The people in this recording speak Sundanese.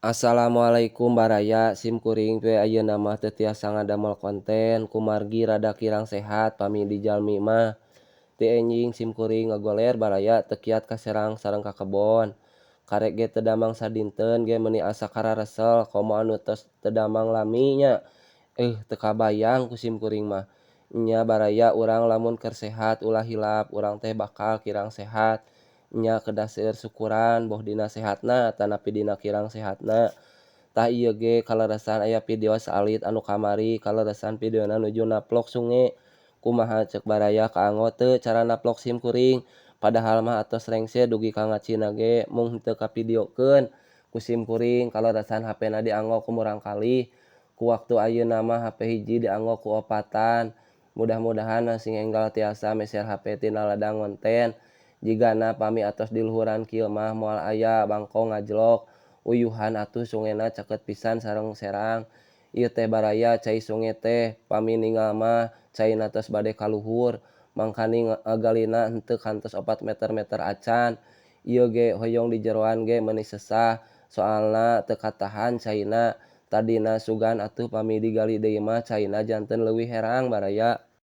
Assalamualaikum baraya sim kuring teh ayeuna mah teu tiasa ngadamel konten kumargi rada kirang sehat pami di jalmi mah ti enjing sim kuring ngagoler baraya teu kiat ka serang sareng ka kebon karek ge teu damang sadinten ge meuni asa kararesel komo anu tos teu damang lami nya teu kabayang ku sim kuring mah nya baraya urang lamun keur sehat ulah hilap urang teh bakal kirang sehat nya kedah seueur syukuran boh dina sehatna atanapi dina kirang sehatna tah ieu ge kaleresan aya video saalit anu kamari kaleresan videona nuju naplok sunge kumaha ceuk baraya kaanggo teu cara naplok sim kuring padahal mah atos rengse dugi ka ngacina ge mung henteu kavideokeun ku sim kuring kaleresan hapena dianggo ku murangkalih ku waktu ayeuna mah hape hiji dianggo ku opatan mudah-mudahan sing enggal tiasa meser hape tina ladang ngonten jigana pami atos diluhuran kieu mah moal aya bangkong ngajlok uyuhan atuh sungena caket pisan sareng serang ieu teh baraya cai sunge teh pami ningal mah caina tos bade kaluhur mangkaning ngagalina henteu kantos 4 meter-meter acan ieu ge hoyong dijeroan ge meuni sesah soalna teu katahan caina tadina sugan atuh pami digali deui mah caina janten leuwih herang baraya.